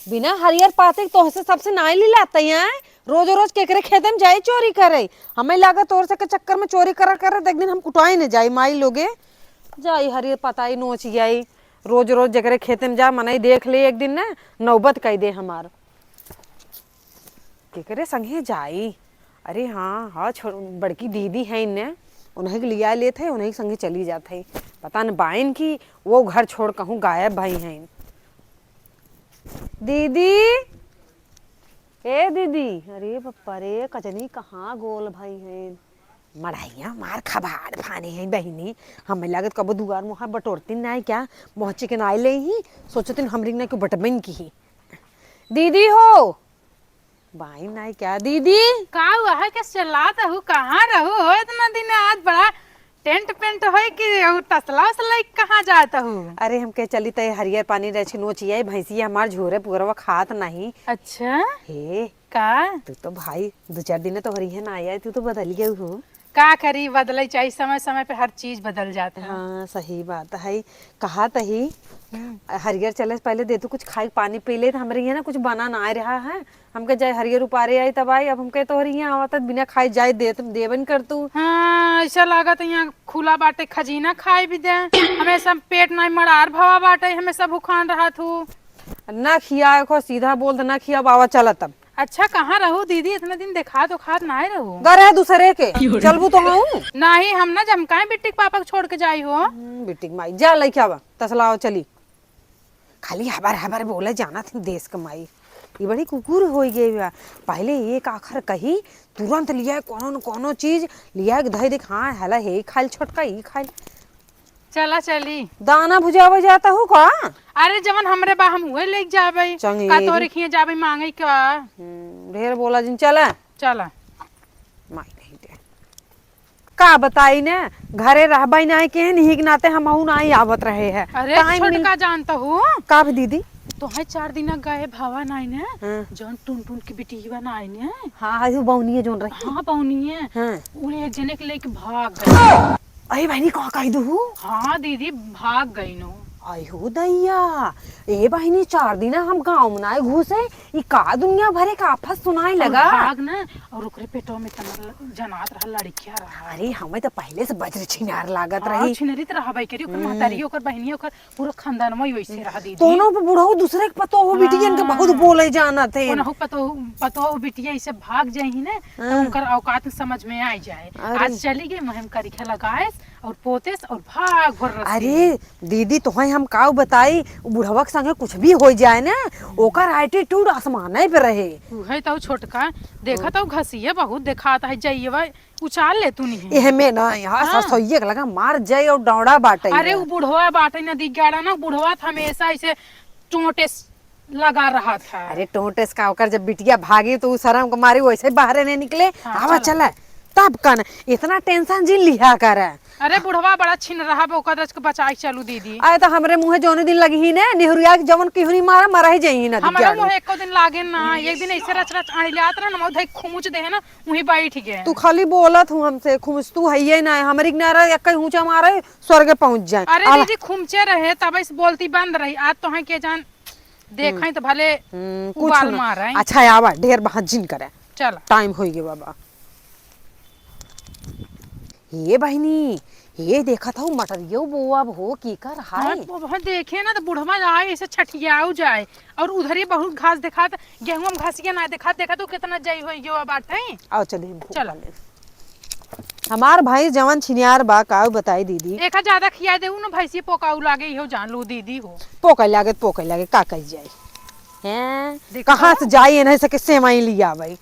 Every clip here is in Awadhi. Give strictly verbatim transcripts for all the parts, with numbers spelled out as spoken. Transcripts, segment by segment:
बिना हरियर पाती के तोहसे सबसे नाई लिलात हैं। रोज रोज केकरे खेते में जाई चोरी करे? हमें लागत तोर से के चक्कर में चोरी करा करे, देख दिन हम कुटाई न जाई माई लोगे। जाई हरियर पताई नोच जाई। रोज रोज जेकरे खेते में जा, मनई देख ले एक दिन ना, नौबत कई दे हमार। केकरे संगे जाई? अरे हाँ, हाँ, छो-, बड़की दीदी हैं इन्ने, उन्हीं के लिया लेत है, उन्हीं के संगे चली जात है। पता न बाइन की वो घर छोड़ कहूँ गायब भई हैं। दीदी, ए दीदी, अरे पप्पा रे, कजनी कहाँ गोल भई हैं? मड़ाइया मार खबाड़ फाने हैं बहिनी, हमें लागत कबो दुआर मुहार बटोरती नाई क्या? मोहची के नाई ले ही, सोचतिन हमरी ना क्यों बटबन की ही। दीदी हो, बाई नाई क्या दीदी? का हुआ है, कैसे चिल्लात हूँ? कहाँ रहू हो इतना दिन? आज बड़ा टेंट पेंट होई कि उ तसला उसला लेके कहाँ जात हू? अरे, हम कहे चली तय हरियर पानी रह छिनो चिया, भैंसिया हमार झोरे पुअरवा खात नहीं। अच्छा। हे। का? तू तो भाई दो चार दिन तो हरी है ना आया, तू तो बदल गई हो। का करी, बदले चाहिए, समय समय पे हर चीज बदल जाता है। हाँ, सही बात है। कहा तही हम्म। हरियर चले से पहले दे तू कुछ खाई पानी पी ले, तो हमरे यहाँ ना कुछ बना ना आ रहा है। हमके जाए हरियर उपारे आई तब आई, अब हमके तोहरे यहाँ आवत बिना खाए जाए दे, तुम देबन कर तू। हाँ, ऐसा लागत यहाँ खुला बाटे खजीना खाए भी दे। हमेशा पेट नाई मड़ार भवा बाटे, हमेशा भूखान रहत हूँ। ना खिया को सीधा बोल दे, ना खिया बाबा चला तब। अच्छा, कहाँ रहू दीदी, इतना दिन देखा तो खात नाई रहू। गरे दूसरे के, चलबू तो हूँ। नहीं, हम ना जमकाए बिट्टी के पापा के छोड़ के जाई हो। हम्म, बिट्टी के माई, जा लइके आवा, तसलाओ चली। खाली हबर हबर बोले जानत ही देश के माई। ई बड़ी कुकुर होई गई बा। पहले एक आखर कही, तुरंत लिया कोनो न कोनो चीज लिया के धई देख, हाँ, हला हे खाइल छोटका, ई खाइल। चला चली। दाना भुजावे जाता हूँ का? अरे जवन हमरे बा हम उहे लेके जाबे। चंगेरी। का तोरे खिए जाबे मांगे का? हम्म, ढेर बोला जिन, चला। चला। माई नहीं दे। का बताई ने, घरे रहबे नाई के, निही के नाते हमहू नाई आवत रहे हैं। अरे time मिल- छोटका जानता हूँ। का भी दीदी? तोहे चार दिन गए भावा नाई ने, हाँ। जौन टुनटुन की बिटिया नाई ने। हाँ, हाँ, वो बौनिये जौन रही। हाँ, बौनिये। हाँ। उन्हें एक जने के लेके भाग गए। अरे बहिनी, का कह दू? हाँ दीदी, भाग गई नो। आई हो दैया, ए बहिनी, चार दिन हम गाँव में नाई घुसे, ई का दुनिया भरे का आफत सुनाए और लगा? भाग ना, और ओकरे पेटवा में त मतलब जनात रहा, लड़किया रहा। अरे, हमें तो पहले से बज्र छिनार लागत हाँ, रही। छिनरित रहा भाई, करी ओकर हम्म। महतारी, ओकर बहिनी, ओकर पूरा खानदान में वैसे रहा दीदी। दोनों पे बुढ़ऊ दूसरे के पतोह बिटियन के हाँ। बहुत बोले जानत है। ओनहु पतोह, पतोह बिटिया ऐसे भाग जाई ना, तो हाँ। उनकर औकात समझ में आ जाए। अरे। आज चली गई, मुहिम करी खेला गायस और पोतेस और भाग भर रस अरे, दीदी, तोहे हम काउ बताई, उ बुढ़वा के संगे कुछ भी हो जाए ना, ओकर attitude आसमाने पे रहे। उहे तो छोटका, देखा तो घसिया बहुत देखात है, जाइए उचाल ले तू नहीं। एहमे ना, यहाँ हाँ। ससोइये के लगा मार जाए और डौड़ा बाटे अरे, है। उ बुढ़वा बाटे ना, दिग्गाड़ा ना, बुढ़वा त हमेशा ऐसे टोंटे स-, लगा रहा था। अरे, टोंटे से का ओकर जब बिटिया भागी तो उ शर्म के मारे वैसे बाहरे नहीं निकले। हाँ, आवा चला। चला। तब कन इतना tension जिन लिहा कर। अरे बुढ़वा बड़ा छिन रहा बा, ओकर रच के बचाई चलू दीदी। अरे तो हमरे मुँहे जौने दिन लगी ही ने, नेहरुआ के जवन किहुनी मारा, मरा ही जाई ना हमारे दिग्गाड़ू। मुँहे एको दिन लागे ना, एक दिन ऐसे रच रच अड़िलात रहे ना, मैं उधर खूंच दे है ना, वहीं बैठ गए। तू खाली बोलत हूँ हमसे, खुश तू है ये ना, हमरी किनारा एक कहीं ऊंचा मारे, स्वर्ग पहुँच जाए। अरे आला। दीदी, खुमचे रहे, तब इस बोलती बंद रही। आज तो है के जान, देखें हम्म। तो भले हम्म, कुछ उबाल ना। मारे। अच्छा, आवा, ढेर बहस जिन करे। चला। Time होई गे बाबा। हे बहिनी, हे देखत हऊ, मटरियो बोअब हो, केकर हाय? हाँ, वो बहुत देखे ना, तो बुढ़वा आए, ऐसे छठियाऊ जाए। और उधर ही बहुत घास देखात, गेहूं में घासिया ना देखात, देखा तो कितना जई होई गयो बाटे। आओ चली, हम फूक चलो। ले। हमार भाई जवन छिनियार बा, काऊ बताई दीदी? एका ज्यादा खिया देऊ ना, भैंसी पोकाऊ लागे, इहो जान लो दीदी हो। पोके लागे, पोके लागे, का कही जाई? हैं? देखो। कहाँ से जाई, एनही से के सेवई लिया भाई?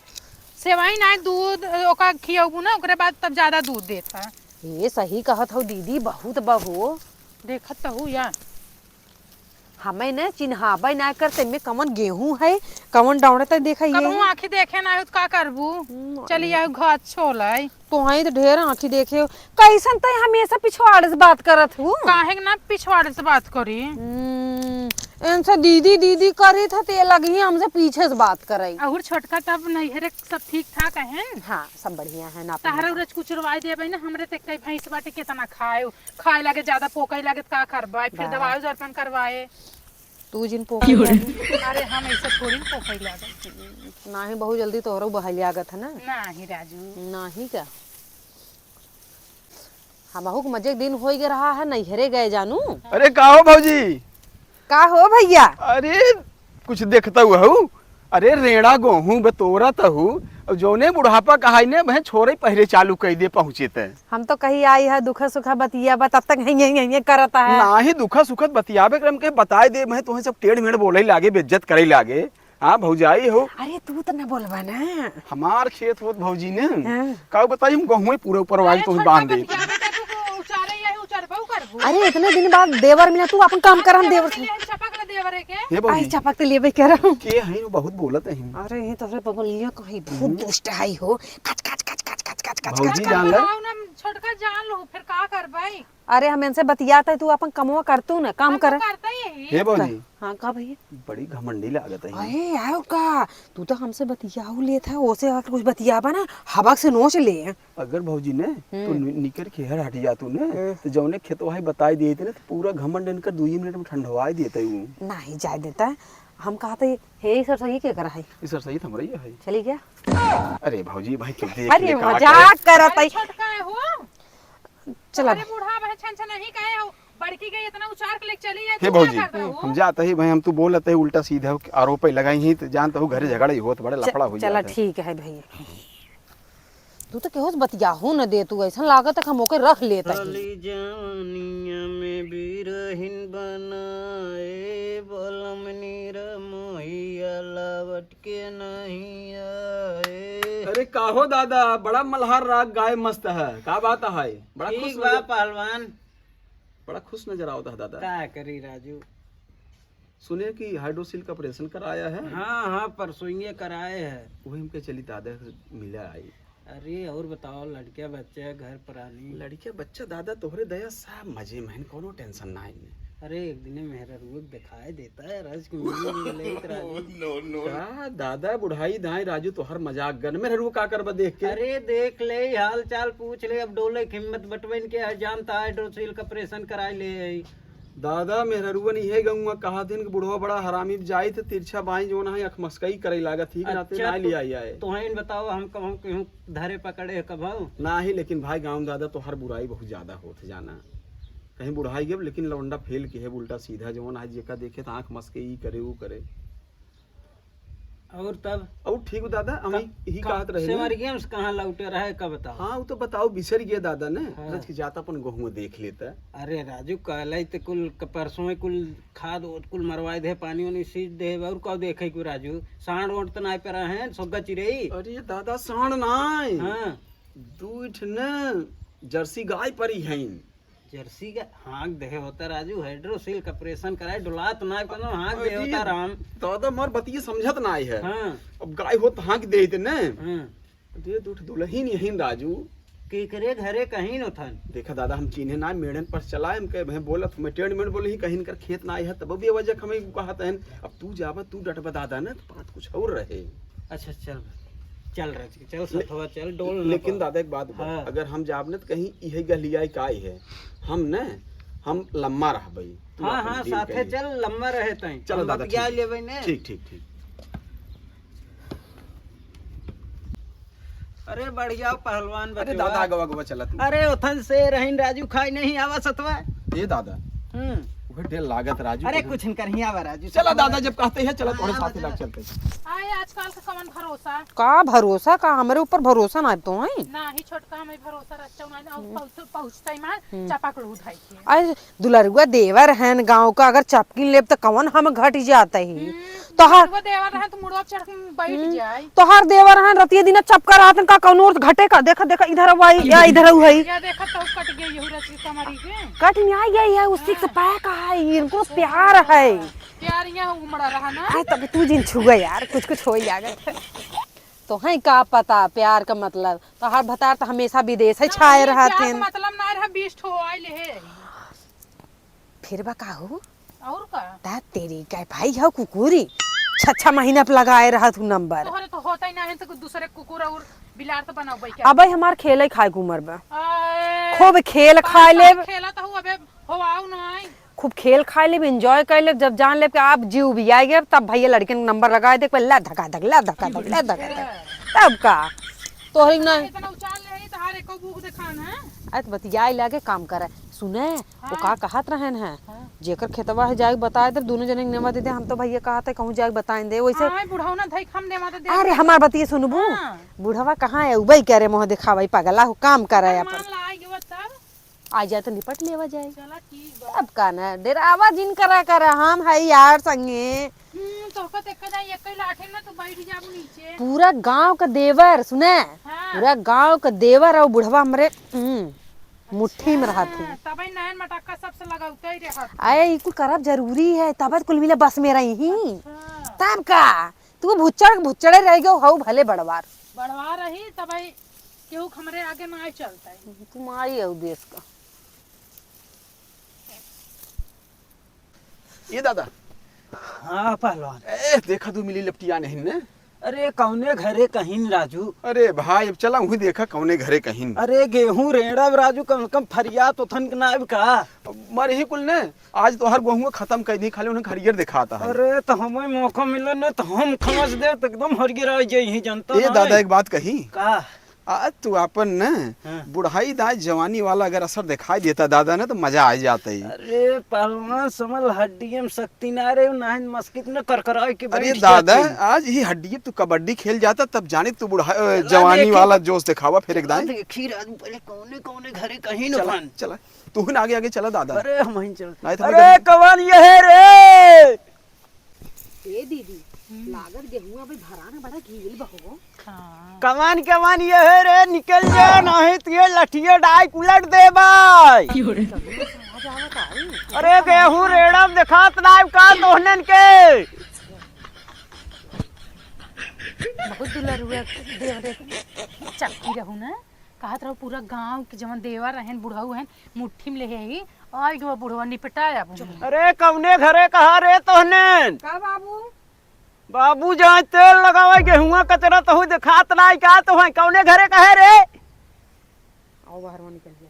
सेवई ना, दूध, ओका खियाऊ ना, ओकरे बाद तब ज्यादा दूध देता। ये सही कहत हो दीदी, बहुत बहू। देखत तो हूँ यार। हमें न चिन्हाबे ना करते, में कवन गेहूं है, कवन डौड़े, त देखा ये कबहू है। आँखी देखे ना हो, त का करबू? हम्म, चली आओ, घर छोलाई। तोहई त ढेर आँखी देखे हो। कैसन तय हमेशा पिछवाड़े से बात करत हूँ? काहे के ना पिछवाड़े से बात करी? हम्म, इनसे दीदी दीदी करी था, ते लगी हमसे पीछे से बात करई। अउर छोटका तब नैहरे सब ठीक ठाक है? हाँ, सब बढ़िया है ना। तहरा उरज कुचरवाई देबे ना, हमरे ते कई भैंस बाटे, केतना खाए, खाए लागे, ज्यादा पोकई लागे त का करबे, फिर बा- दवाई जरपन करवाए। तू जिन पोकई लागे। अरे हम ऐसे थोड़ी न पोकई लागे। नाही, बहुत जल्दी तोहरो बहलियागत है ना। नाही राजू। नाही का? हमहू के मजे के दिन होई गे रहा है, नैहरे गए जानू। अरे का हो भौजी? का हो भैया? अरे कुछ देखता हुआ हूँ। अरे रेड़ा गोहूँ बतोरत हूँ। अब जौने बुढ़ापा कहाई ने वह छोरे पहरे चालू कई दे पहुँचे ते। हम तो कही आई है दुख सुख बतिया बा, तब तक हेंगे हेंगे हेंगे करत है। नाही दुख सुख बतियाबे क्रम के बताए दे, मैं तुम्हें सब टेढ़ मेढ़ बोले लागे, बेइज्जत करे लागे। हाँ भौजाई हो। अरे तू तो ना बोलबा ना। हमार खेत होत भौजी ने। हाँ। का बताई हम गहुए पूरे ऊपर वाली अरे तो छोटका बांध दे। बतिया बेटा, तू को उचारे या उचारबा करबू। अरे इतने दिन बाद देवर मिला, तू अपन काम कर, हम देवर से। चपक ले देवर है के? हे आई भौजी। चपक तो लेबे कर। के है वो बहुत बोलत है। अरे ये तो रे बबलिया कहीं बहुत हम्म। दुष्ट है हो। कच कच कच कच कच कच कच भौजी कच। जान ले। बताओ ना, छोटका जान लो, फिर का करबाई? अरे हम इनसे बतियात है, तू अपन कमवा करतू ना, काम हम तो कर। करते ही यही। हे भौजी। हाँ का भैया? बड़ी घमंडी लागत है। अरे आओ का, तू तो हमसे बतियाऊ लेत है, ओसे अगर कुछ बतियाबा ना, हबक से नोच ले। अगर भौजी ने हम्म। तो नि-, निकर के हर हट जातू ने, हम्म। तो जौने खेतवा है बताई देते ने, तो पूरा घमंड इनकर दुई मिनट में ठंडवाई देते हूँ। नाही जाए देता है, हम कहते हे सरसोई के करा है? ई सरसोई तो हमरे ही है। चली गया? अरे भौजी भाई तू देख अरे ले का मजाक करे। करत है। अरे छोटका है हो। चला अरे भाई। बूढ़ा भाई छन छन नहीं कहे हो, बड़की गई इतना उचार के लेके चली है, हे तू भौजी, क्या करत हो? हम जात ही भाई, हम तू बोलत है उल्टा सीधा आरोप लगाई ही, तो जानत हो घरे झगड़ा ही होत, बड़े च-, लफड़ा हो चला जात है। ठीक है भैया। तू तो केहू से बतियाहू न दे, तू ऐसा लागत है कि हम ओके रख लेत ही। खाली जवानिया में बिरहिन बनाए, बलम नीर मोहिया लावट के नहीं आए। अरे काहो दादा, बड़ा मल्हार राग गाए मस्त है, का बात है? बड़ा ठीक खुश बा नजर, पहलवान। बड़ा खुश नजर आवत है दादा। का करी राजू? सुने कि हाइड्रोसील का ऑपरेशन कराया है? हाँ, हाँ, परसों ही कराए है। वही हमके चली दादा से मिला आई। अरे, और बताओ, लड़किया बच्चा, घर परानी? लड़किया बच्चा दादा तोहरे दया सब मजे में हैं, कोनो टेंशन ना है। अरे, एक दिने मेहररुआ के दिखाई देता है, रज के मिली मिली लेत राजू। नो, नो। का दादा, बुढ़ाई दाई राजू, तोहर मजाक गन में रहू, का करबा देख के? अरे देख ले, हाल चाल पूछ ले, अब डोले के हिम्मत बटवन के है, जानता है हाइड्रोसील का ऑपरेशन कराए ले आई। दादा, मेहररुअन इहे गौवा कहा दिन कि बुढ़वा बड़ा हरामी, जाई त तिरछा बाई जोन है, अखमस्कई करे लागत ही, कि नाते अच्छा, ना तो लिया आए। तोहें बताओ, हम कहूँ केहू धरे पकड़े कभऊ? नाही, लेकिन भाई गाँव दादा तोहर बुराई बहुत ज्यादा होत है जाना। कहीं बुढ़ाई गब, लेकिन लौंडा फेल के है, उल्टा सीधा जवन आज जेका देखे त आँख मस्के, ई करे, ऊ करे। और तब? और ठीक दादा, हम कब, यही कब कहत रहे से ना। मर गया, उस कहाँ लौटे रहे, कब बताओ? हाँ, वो तो बताओ, बिसर गया दादा ने। हाँ। रच के जाता अपन गहुआ देख लेता। अरे राजू, कहले त कुल क-, परसों कुल खाद ओद कुल मरवाए दे, पानी वानी सींच दे, और कब देखे को राजू? सांड ओंड त नाय पे रहे हैं, सोग्गा चिरई। अरे दादा, सांड नाय। हाँ। दू ठे न जर्सी गाय परी हैं। जर्सी का हाँक देहे होता राजू, हाइड्रोसील का ऑपरेशन कराए, डोलात ना कोनो, हाँक देहे अरे, होता राम। दादा मार बतिये समझत ना है। हाँ। अब गाय होत हाँक देते न। हाँ। अरे, दू ठे दुलहिन यहीन राजू। केकरे घरे कहीं न थन। देखा दादा, हम चीन्हे ना, मेड़न पर चलाए, हम कहे, "भैं बोलत, मैं टेढ़ मेढ़ बोले ही, कहीं कर खेत ना आए है, तब भी वजह हमें कहत हैं।" अब तू जाबा, तू डटबा दादा ना, तो बात कुछ और रहे। अच्छा, चल, चल रह, चल ले-, सथवा, चल, डोल न लेकिन पड़। दादा, एक बात बा, हाँ। अगर हम जाब न, त कहीं इहे गहलियाई का है, हम न, हम लम्मा रहबई। तू हाँ, अपन हाँ, डील साथे कही। चल, लम्मा रहे तई। चलो हम दादा, बतिया ठीक। लेबे ने। ठीक, ठीक, ठीक। अरे, बढ़िया पहलवान अरे बचवा। दादा, अगवा, अगवा चला तू। अरे, ओथन से रहीन राजू, खाई नहीं आवा सथवा। ए दादा, हम्म। उहे डेल लागत राजू, अरे, उहे कुछ न करही, आवा राजू। चला दादा, जब कहते हैं, चला, हाँ, तोरे आवा साथे दादा। लाग चलते हैं। आए, आजकल का कवन भरोसा? का भरोसा, का हमरे ऊपर भरोसा ना तो है? ना ही छोटका, हमें भरोसा रच्चा ना, ना, हम्म। पहुँच-, पहुँचते ही मार हम्म। चपक लू उठाई के। अरे, दुलरुआ देवर हन गाँव का, अगर चपकिन लेब त कवन हम घट जात ही? हम्म, तोहार दुलरुआ देवर हन त मुड़वा चढ़ के बैठ हम्म। जाई। तोहार देवर हन रतिये दिना चपका रहत हन का कौनो और घटे का? देखा, देखा, इधर हुआ है, या इधर हुआ है। या देखा तो कट गई यहू रच के कमरी के। कट नहीं आई गई है, उसी से हाँ। पैक है, इनको प्यार है। प्यार यहाँ उमड़ा रहा ना। अरे तब तू जिन छुआ यार, कुछ कुछ हो लागत है। तो है का पता प्यार का मतलब, तोहार भतार तो हमेशा विदेश है ना, छाए ये रहत प्यार का हन। मतलब ना रहा, बीस ठो आइल है। फिर बा का हो? और का? ता तेरी का भाई हो कुकुरी, छह छह महीना पे लगाए रहा तू नंबर। तोहरे तो होता ही ना है तो दूसरे कुकुर और बिलार तो बनाओ भाई क्या? अबे हमार खेले खाए के उम्र बा। आए, खूब खेल पाँच खाए साल लेब। खेला तो हूँ, अबे हो आओ ना आई। खूब खेल खाए लेब, एंजॉय कर लेब, जब जान लेब कि आप जीव भी आ गए, तब भैया लड़के ने नंबर लगाए देख, ला धका धक, ला धका धक, ला धका धक। तब का? तोहरी ना इतना उछाल रही तो हर एको बुक दिखान है। अरे तो बतियाए लागे काम करे। सुने, वो हाँ। का कहत रहन है? हाँ। जेकर खेतवा है जाए बताए दे, दोनों जने के नेवा दे दे। हम तो भैया कहत है कहूँ जाए बताए दे वैसे। हाँ, बुढ़ौना धई हम नेवा दे दे। अरे हमार बतिया सुनबू? हाँ। बुढ़वा कहाँ है? उबई करे मुँह दिखावे पगला हो, काम करे अपन। मान ला आए गवा तब। आ जाए तो निपट लेवा जाए। चला ठीक बा। अब का ना डेरावा जिन करा करा, हम है यार संगे। हम्म, तोहका तो एक जाए एक ही लाठे ना तो बैठ जाबू नीचे। पूरा गांव का देवर सुने। हाँ। पूरा गांव का देवर और बुढ़वा हमरे, हम्म, मुट्ठी में रहत ही। हाँ, तबे नैन मटक्का सबसे लगावते ही रहत। आए, ई कुल करब जरूरी है, तब कुल मिले बस में रही ही। अच्छा। तब का? तू भुच्चड़ के भुच्चड़े रह गयो, हऊ भले बड़वार। बड़वार रही, तबे केहू हमरे आगे ना आए चलता है। तू माई हऊ देश का। ए दादा। हाँ पहलवान। ए, देखा तू मिली लपटिया नहीं ने? अरे कौने घरे कहिन राजू? अरे भाई, अब चला वहीं देखा कौने घरे कहिन। अरे गेहूं रेड़ब राजू, कम से कम फरिया तो थन के ना आइब का? मर ही कुल ने, आज तोहर गेहूं खत्म कर दी, खाली उन्हें हरियर दिखाता है। अरे तो हमें मौका मिले न तो हम खमस दे तो एकदम हरियर आ जाई ही, जनता ए ना दादा, है। एक बात कही। का? आज तू आपन न हाँ। बुढ़ाई दाई जवानी वाला अगर असर दिखाई देता दादा न तो मजा आ जाता ही। अरे पहलवान समझ हड्डियम शक्ति ना रे, नाहिन मस्कित न करकराए के अरे बैठ दादा, जाती। आज ही हड्डी तू कबड्डी खेल जाता तब जाने तू बुढ़ा, अ, चला जवानी देखे। वाला जोश दिखावा फिर एक दाई। देखी राजू पहले कौने कौने घरे कहीं न चला, फन। चला। तू ही ना आगे आगे चला दादा। अरे हम ही चल। नहीं तो अरे मैं कवन ये है रे? ए दीदी, हम्म। लागत गेहुआ अभी भरा ना बड़ा गील बहो। हाँ। कवन कवन ये है रे, निकल जा, नहीं तो ये लठिया डाई उलट देबाई। क्यों रे? अरे गेहूं रेड़ब देखात नाई का तोहनन के? बहुत दुलरुआ देव रे, चक्की रहू ना। कहत रहो पूरा गांव के जवन देवर रहन, बुढ़ऊ हन, मुट्ठी में लेहे ही, आइ गवा बुढ़वा निपटाया अब। अरे कौने घरे कहा रे तोहने? का बाबू? बाबू जहाँ तेल लगावे गेहुआ कचरा तहु देखात नाई का तोहन कौने घरे कहे रे? आओ बाहर वहाँ निकल गया।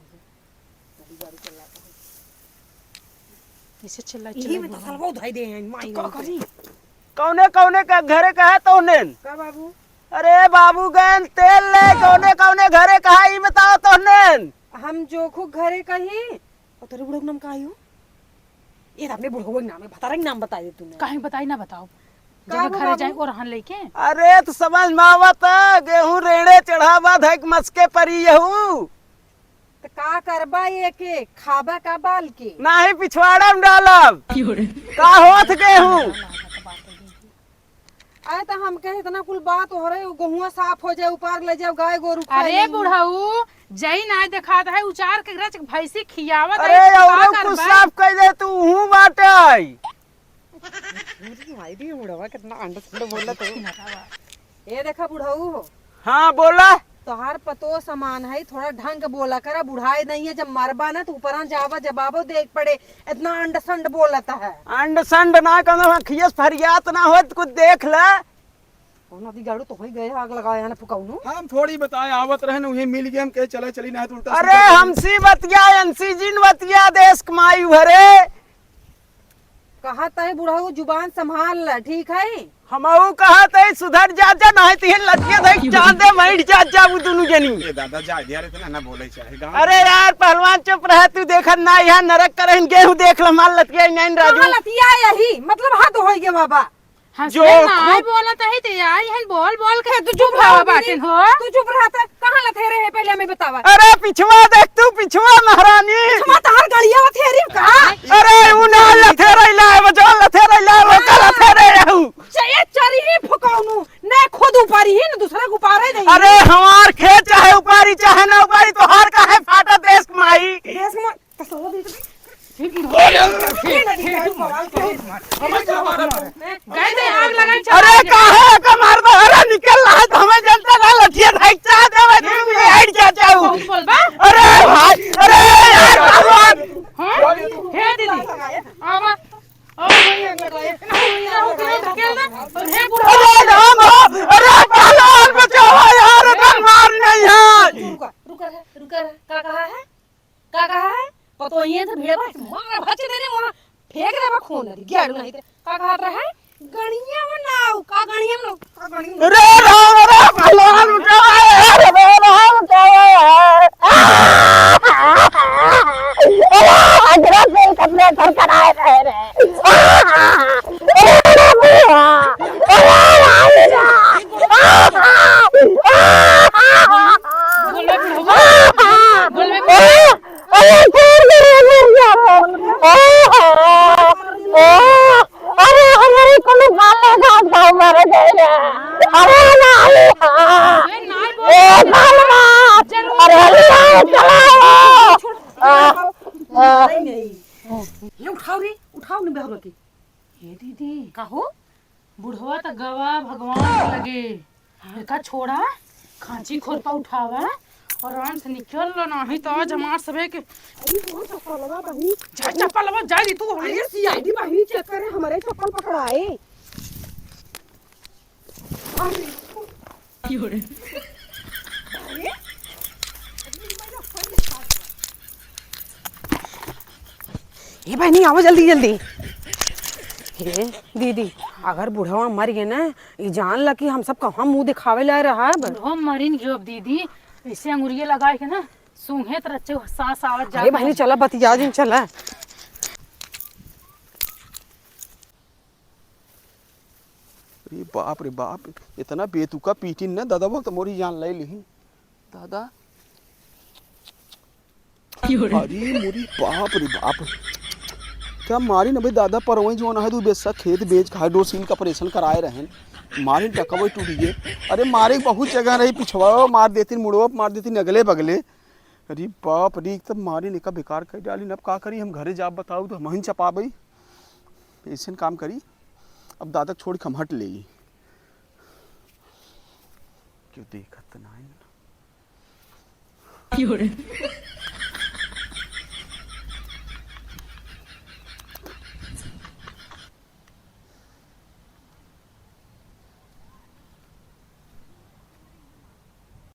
कैसे चिल्ला यही चिल्ला में तो बोला। सलवा उधाई दे हैं, माई तो का नहीं करी? कौने कौने का घरे कहे तोहने? का बाबू? अरे बाबू गैन तेल ले, कौने कौने घरे कहा ई बताओ तोहने? हम जोखू घरे कही। और तेरे बुढ़ऊ के नाम का आयो? ये तो अपने बुढ़ऊ के नाम है, भतारा के नाम बता दे तूने। काहे बताई ना बताओ। का जब हो घरे बाबू? जाए और रहन लेके। अरे तो समझ में आवत है, गेहूं रेड़े चढ़ावा धैक मस्के परी यहू। त का करबा ये के? खाबा का बाल के? नाही, पिछवाड़ा में डालब। का होत गेहूं? अरे त हम कहे इतना कुल बात हो रही, गेहुआ साफ हो जाए, उपार ले जाओ, गाय गोरू खाए अरे नहीं। बुढ़ऊ, जई ना देखात है, उचार के रच भैंसी खियावत अरे है, त का औरो कुछ करबा? साफ कर दे तू, हूँ बाटे। अरे भाई रे, बुढ़वा कितना अंड संड बोलत हो। ए देखा बुढ़ऊ हो। हाँ, बोला। तोहार पतो समान है, थोड़ा ढंग बोला करा, बुढ़ाई नहीं है, जब मरबा ना तो ऊपरा जावा जबाबो देख पड़े, इतना अंड संड बोलत है। अंड संड ना कहना, खियस फरियात ना हो तो कुछ देख ले। कौनो दी गाड़ू तो होई गए, आग लगाए ना फुकाउनु। हम थोड़ी बताए, आवत रहन, उहे मिल गए, हम कहे चला चली ना तो उल्टा अरे सीधा हमसी बतिया, अंसी जिन बतिया, देश कमाई भरे। कहत है बुढ़ऊ, जुबान संभाल ल, ठीक है? हमहू कहत है सुधर जा, जा, नहीं तो ये लतिया धई चांदे बैठ जा, जा वो दोनों जनी। ए दादा, जा यार, इतना ना बोले चाहे गाँव अरे यार, पहलवान चुप रह, तू देखत ना, यहाँ नरक करहिन, गेहूं देख ल, मार लतिया नहीं राजू। कहाँ लतिया यही? मतलब हद होई गे बाबा। हंसे जो ना, आई खूब बोलत है, ते आई हन, बोल, बोल के तू चुप रहा बाटेन हो। तू चुप रहा त, कहाँ लथेरे है, पहले हमें बतावा। अरे, पिछवा देख तू, पिछवा महारानी। पिछवा तहार गड़िया लथेरी का? अरे, उ ना लथेरे लाए, वो जो लथेरे लाए, वो का लथेरे रहू। च-, ये चरी ही फुकाउनु, ने खुद उपारी ही, न दूसरे को उपारे नहीं। अरे, हमार खेत चाहे उपारी, चाहे ना उपारी, तोहार काहे फाटा देश कमाई। देश कमाई। गए थे आग लगाई चला अरे के। काहे का मार दो? अरे निकल रहा है तो हमें जनता ना लठिया भाई चाह दे भाई तुम ये हट क्या चाहू? कौन बोल बा? अरे भाई, अरे यार भगवान। हाँ? हे दीदी, आवा। ये तो भेड़ भाई मार भच देने वहाँ फेंक देबा खून नदी गेड़ू नहीं ते। का कहत रहे? गणिया में नाव, का गणिया में नाव, का गणिया में नाव? रे राम रे भगवान उठावा यार, रे राम उठावा यार। अरे हजरत से कपड़े थरथराए रहे रे। अरे बुआ, अरे भाई रे। बोलबे बुढ़वा, बोलबे बुढ़वा। अरे छोड़ दे रे, मर जाबो। अरे हमरे कोनो गाले घास घाव मारे दे रे। अरे नाई, हाँ। अरे नाई बोल। ए बालवा, अरे नाई चलाओ। आ, आ। ये उठाओ रे, उठाओ नी बेहुरा के। ए दीदी। कहो। बुढ़वा त गवा भगवान के लगे। एका छोड़ा, खांची खोर पर उठावा और आराम से निकल लो, नाही तो आज हमार सबे के। अरे वो चप्पलवा बहिनी। जा चप्पलवा, जा रे तू। अरे सीआईडी बहिनी चेक करे, हमरे चप्पल पकड़ाए। ए बहिनी, आवा जल्दी जल्दी। हे दीदी, अगर बुढ़वा मर गए ना, ई जान ला कि हम सब कहाँ मुँह दिखावे ला रहा है। बुढ़वा मरिन गयो अब दीदी, ऐसे अंगुरिये लगाए के ना, सूंघे त रच्चे सांस आवत जात अरे बहिनी, है। चला बतिया जिन, चला। अरे बाप रे बाप, इतना बेतुका पीटिन ना दादा, वो तो मोरी जान ले लिही। दादा। अरे मोरी बाप रे बाप। क्या मारी न भाई दादा, परवई जोन है, तू बेस्सा खेत बेच खाए, दो सील का ऑपरेशन कराए रहन। मारी टकवे टूट गए। अरे मारे बहुत जगह रही, पिछवा मार देती, मुड़वा मार देती, अगले बगले। अरे बाप रे, एक तब मारी निका बेकार कर डाली। अब का करी, हम घरे जाब बताऊ तो हम ही चपाबई। ऐसन काम करी, अब दादा छोड़ के हम हट लेई। क्यों देखत ना है?